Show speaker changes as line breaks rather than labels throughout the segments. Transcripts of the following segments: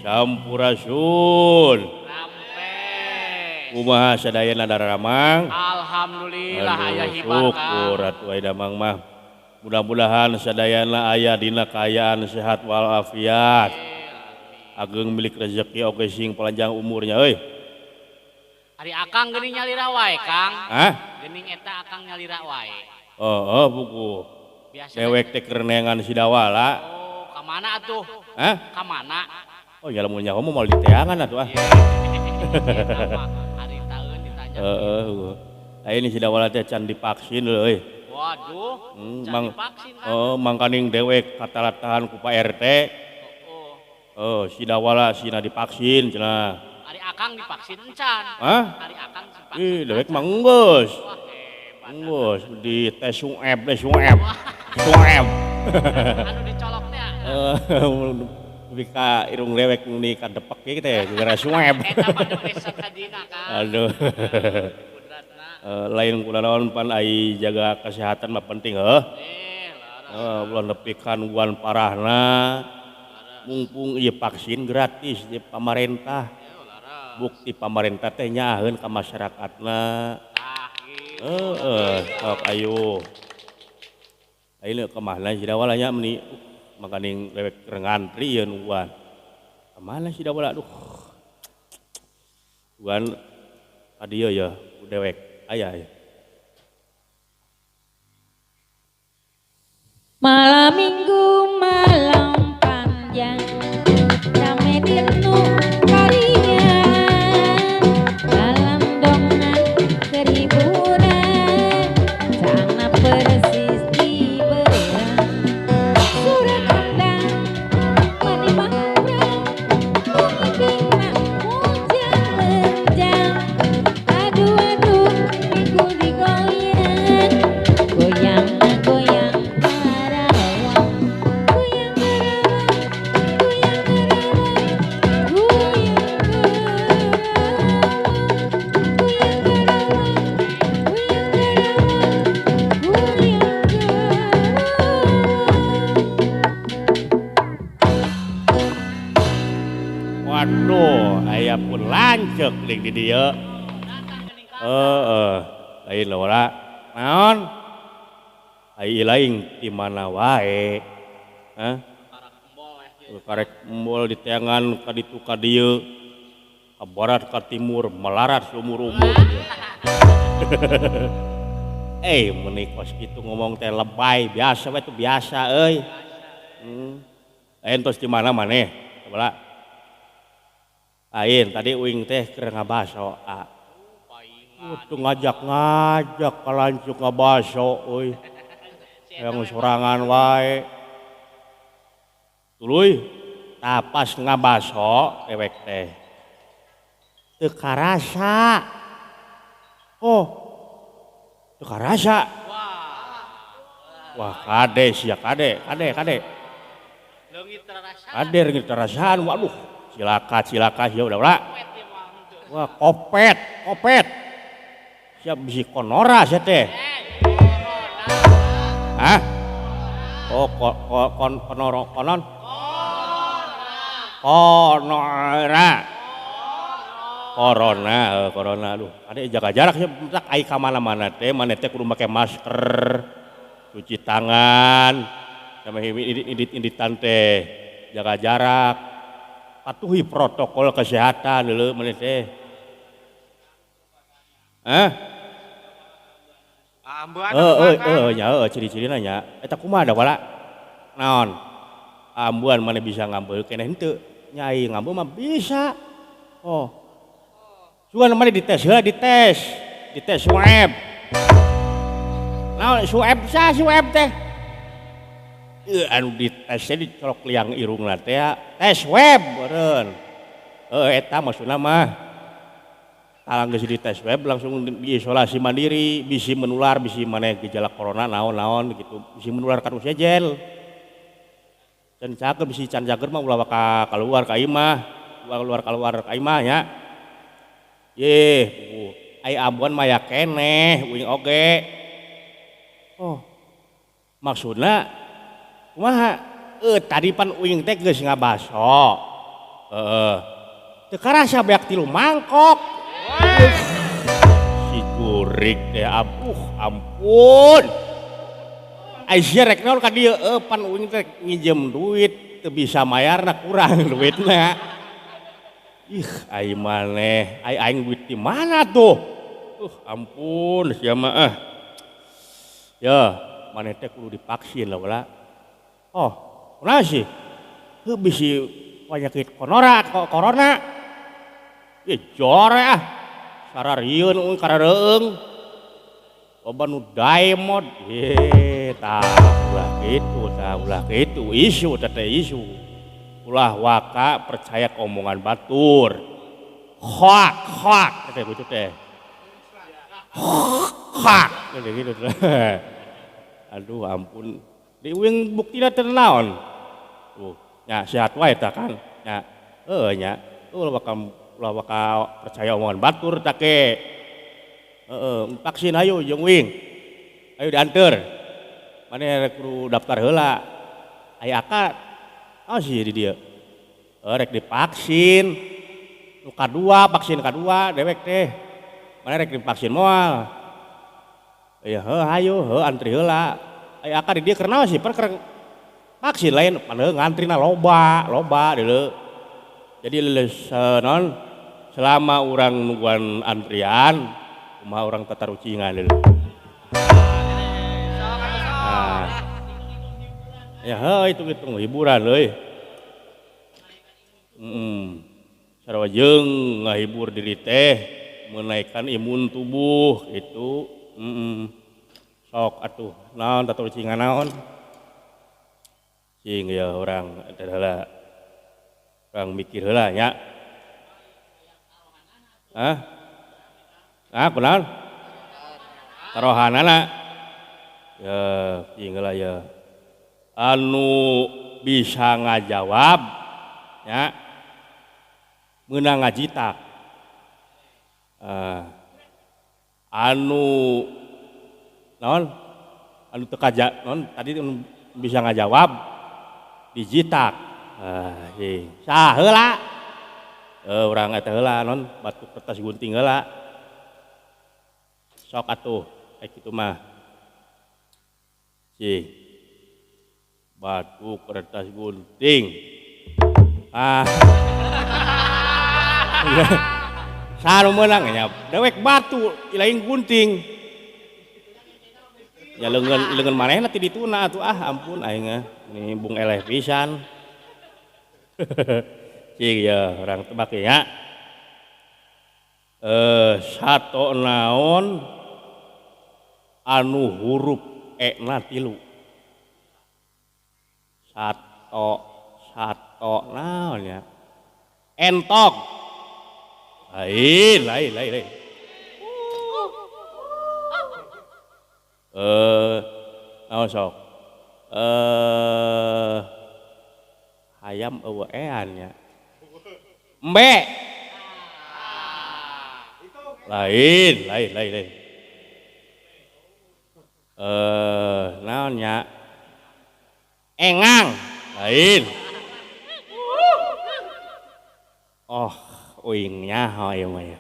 Sampurasun. Kumaha sadayana daramang?
Alhamdulillah aya hibar.
Syukur atuh aya damang mah. Mudah-mudahan sadayana aya dina kaayaan sehat walafiat. Ageng milik rezeki oge sing panjang umurnya euy.
Ari akang geuning nyalira wae, Kang.
Hah?
Geuning eta akang nyalira wae.
Heeh, buku. Dewek teh keur neangan si Dawala.
Oh, ka mana atuh?
Hah?
Ka mana?
Oh, ya lamun nyaho mah moal diteangan atuh ah.
Ari taeun ditanya.
Heeh, aya ni si Dawala teh can divaksin euy.
Waduh, can divaksin kan.
Oh, mangkaning dewek katalatahan ku Pak RT. Oh, si Dawala sina divaksin cenah.
Ari akang divaksin encan.
Hah?
Ari akang divaksin.
Ih, dewek mah enggeus. Enggeus di tes swab, tes swab. Swab.
Anu dicolok teh.
Lebih ka irung dewek nu ka depek ieu teh gara swab.
Eta mah depesan kadina, Kang.
Aduh. Lain kula naon pan ai jaga kesehatan mah penting heuh. Heeh, ulah nepi ka nungguan parahna. Mumpung ieu vaksin gratis di pamarentah. Bukti pamarentah teh nyaaheun ka masyarakatna. Heeh, sok ayo. Ayeuna ka mana si Dawala nya meuni makaning dewek keur ngantri ieu nungguan. Ka mana si Dawala aduh. Nungguan ka dieu yeuh dewek aya ya.
Malam minggu malam panjang rame dinu karinya dalam dongan keribunan sana persis di berang surat undang mani mangprang mungkin hujan menjang aduh aduh minggu digoyang goyang goyang Karawang goyang Karawang goyang Karawang goyang Karawang goyang Karawang goyang Karawang goyang Karawang.
Waduh, aya pun lanceuk deui di dieu. Heeh, lain lora. Naon? Ai lain di mana wae? Hah? Karek embol di teangan ka ditu ka dieu. Ka barat ka timur melarat seumur-umur. Eh, meuni kos kitu ngomong teh lebay biasa we tuh biasa euy. Lain tos di mana maneh? Coba. Lain tadi uing teh keur ngabaso a. Tuh ngajak-ngajak kalancuk ngabaso euy. Yang sorangan wae. Tuluy tapas ngabaso dewek teh. Teu karasa. Oh. Teu karasa. Wah, kade sia kade, kade, kade.
Leungit terasa.
Kade leungit terasaan, waduh. Cilaka, cilaka sia udah ulah. Wah, kopet, kopet. Siap bisi konora sia teh. Hah? Oh, kon konoro konon. Konora. Corona, corona aduh. Ade jaga jarak sia tak ai ka mana-mana teh, maneh teh kudu make masker, cuci tangan, sama indit-inditan teh, jaga jarak. Patuhi protokol kesehatan dulu maneh teh. Hah? Heeh, heeh, nya heuh ciri-cirina nya. Eta kumaha da wala? Naon? Ambuan maneh bisa ngambeul keneh henteu? Nyai ngambeul mah bisa. Oh. Sugan maneh dites heula dites. Dites swab. Naon swab sah swab teh? Anu dites teh dicolok liang irungna teh tes swab meureun. Heuh eta maksudna mah. Talang geus dites swab langsung diisolasi mandiri, bisi menular, bisi maneh gejala corona naon-naon gitu, bisi menular ka nu sejen. Can cager bisi can cager mah ulah waka kaluar ka imah, ulah keluar ka imah nya. Yeh, ai ambuan mah ya keneh uing oge. Oh. Maksudna kumaha? Tadi pan uing teh geus ngabaso. Heeh. Teu karasa beak 3 mangkok. Si jurik teh abuh ampun. Ai sia rek naon ka dieu? Pan uing teh nginjem duit teu bisa mayarna kurang duitna. Ih, ai maneh, ai aing duit di mana tuh? Ampun sia mah ah. Ya, maneh teh kudu divaksin lah wala. Oh, kunaon sih? Heuh bisi penyakit corona. Ih, jore ah. Sararieun euy karareueung. Loba nu daemod. Tah ulah kitu, tah ulah kitu isu teh isu. Ulah waka percaya ke omongan batur. Hoak, hoak teh gitu teh. Hoak teh gitu teh. Aduh ampun. Di uing buktina teh naon? Tuh, nya sehat wae tah kan. Nya, heuh nya. Ulah waka percaya omongan batur tah ke. Heeh, vaksin ayo jeung uing. Ayo dianteur. Maneh kudu daftar heula. Aya akad. Oh sih di dia. Rek divaksin. Nu kadua, vaksin kadua dewek teh. Maneh rek divaksin moal. Ya heuh hayu heuh antri heula. Aya akad di dieu keur naon sih? Pan keur vaksin lain pan heuh ngantrina loba, loba deuleu. Jadi leuleus naon selama urang nungguan antrian kumaha urang tatarucingan deuleu. Nah. Ya heuh itu gitu hiburan euy. Sarua jeung ngahibur diri teh menaikkan imun tubuh gitu. Sok atuh naon tatarucingan naon. Cing ya urang eta heula. Urang mikir heula nya. Hah? Ah kunaon? Tarohanana. Ya cing heula ya. Anu bisa ngajawab ya meunang ngajitak. Anu naon anu teu kaja naon tadi anu bisa ngajawab dijitak. Sah heula. Urang eta heula naon batu kertas gunting heula. Sok atuh kayak kitu mah. Cing. Batu kertas gunting. Ah. Saha nu meunang nya? Dewek batu lain gunting. Ya leungeun manehna ti dituna atuh ah ampun aing mah. Ini bung eleh pisan. Cing ya urang tebak ya. Sato naon anu huruf E na 3. Sato naon ya? Entok. Lain, lain, lain, lain. Naon sok? Hayam eueuh ean nya. Embe. Lain, lain, lain, lain. Naon nya? Engang. Lain. Oh, uing nyaho ieu mah ya.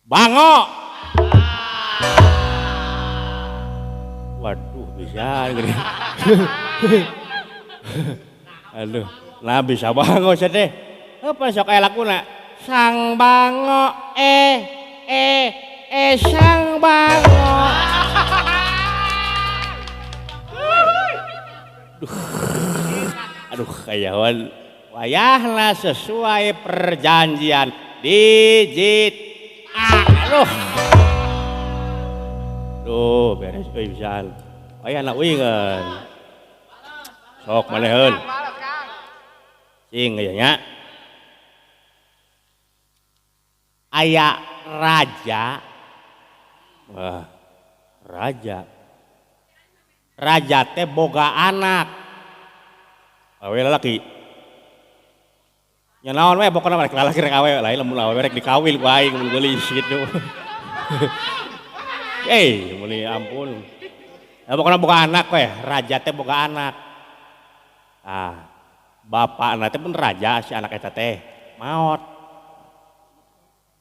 Bango. Waduh, bisa gini. Aduh, nah bisa bango sia teh. Apa sok aya laguna? Sang bango sang bango. Duh. Aduh, kayawan. Wayahna sesuai perjanjian digit. Aduh. Duh, beres euy pisan. Wayahna uingeun. Sok maneheun. Cing ieu nya. Aya raja. Wah, raja. Raja teh boga anak. Awe lalaki. Nya naon we pokona rek lalaki rek awewe lain lamun awewe rek dikawin ku aing mun geulis kitu. Muni ampun. Ya pokona boga anak we, raja teh boga anak. Ah, bapakna teh pun raja si anak eta teh maot.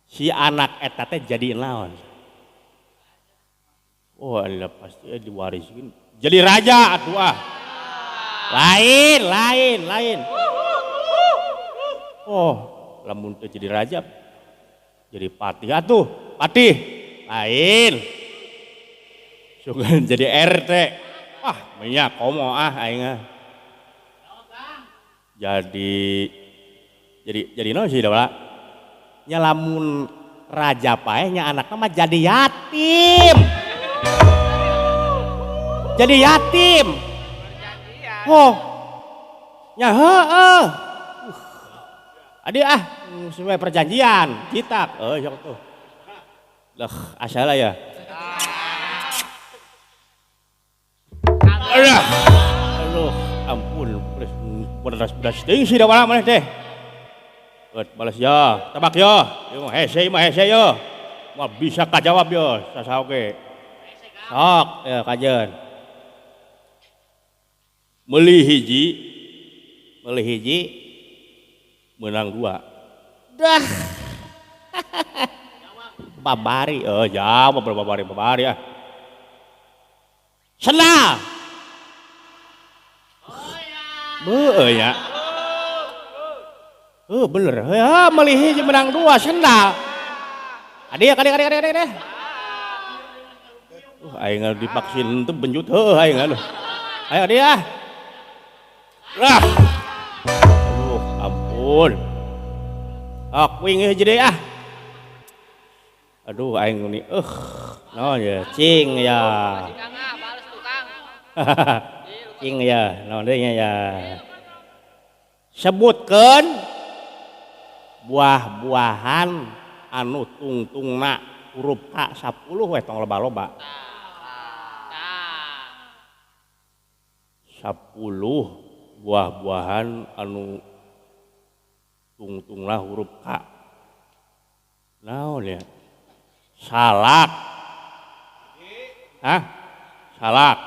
Si anak eta teh jadi naon? Oh, Allah pasti diwarisin jadi raja atuh ah. Lain, lain, lain. Oh, lamun teu jadi raja jadi patih atuh, patih. Lain. Sugan jadi RT. Wah, minyak komo ah aing ah. Jadi naon sih da nya lamun raja paeh nya anakna mah jadi yatim. Jadi yatim. Oh. Nya heeh. Adi ah sesuai perjanjian kitab. Oh, sok tuh. Lah, asal ya. Aduh. Aduh, ampun, beras-beras teuing sih da maneh teh. Balas ya, tebak ya. Ieu mah hese, ieu mah hese yo. Moal bisa kajawab yo, saha oge. Sok, ya kajeun. Meuli hiji menang dua. Dah. Babari, oh jawab babari, babari ah. Sendal. Beuh ya. Oh bener, ya meuli hiji menang dua sendal. Adik, adik, adik, adik, adik. Aing divaksin teu benjut heuh aing aduh. Ayo adik ah. Lah. Aduh, ampun. Ok, wing hiji deui ah. Aduh aing ni naon ya, cing ya. Cing ya, naon deui nya ya. Sebutkeun buah-buahan anu tungtungna huruf K 10 we tong loba-loba. 10 buah-buahan anu tungtungna huruf K. Naon ya? Salak. Hah? Salak.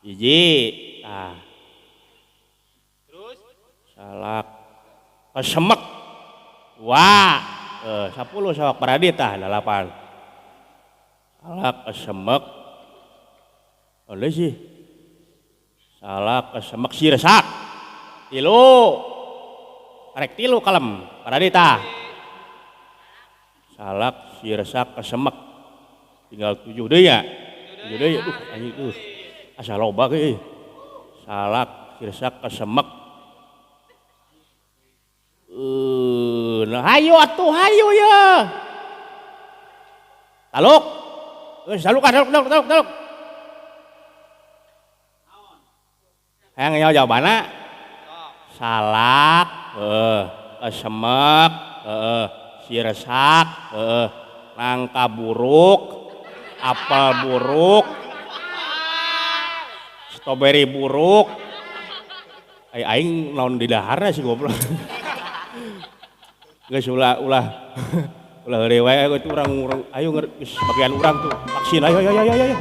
Hiji. Ah.
Terus?
Salak. Kesemek. Dua. 10 sok paradit tah 8. Salak kesemek. Oleh sih. Salak kesemek sirsak. 3. Karek 3 kalem paradit tah. Salak sirsak kesemek. Tinggal 7 deui ya. 7 deui aduh anjing tuh. Asa loba ge. Salak sirsak kesemek. Nah hayu atuh hayu ya. Taluk. Geus taluk taluk taluk taluk taluk. Hayang nyaho jawabanna? Salak, kesemek, sirsak, nangka buruk, apel buruk, stroberi buruk. Ai aing naon di daharna sih goblok. Geus ulah ulah ulah heureuy wae urang ayo geus bagian urang tuh vaksin ayo ayo ayo ayo.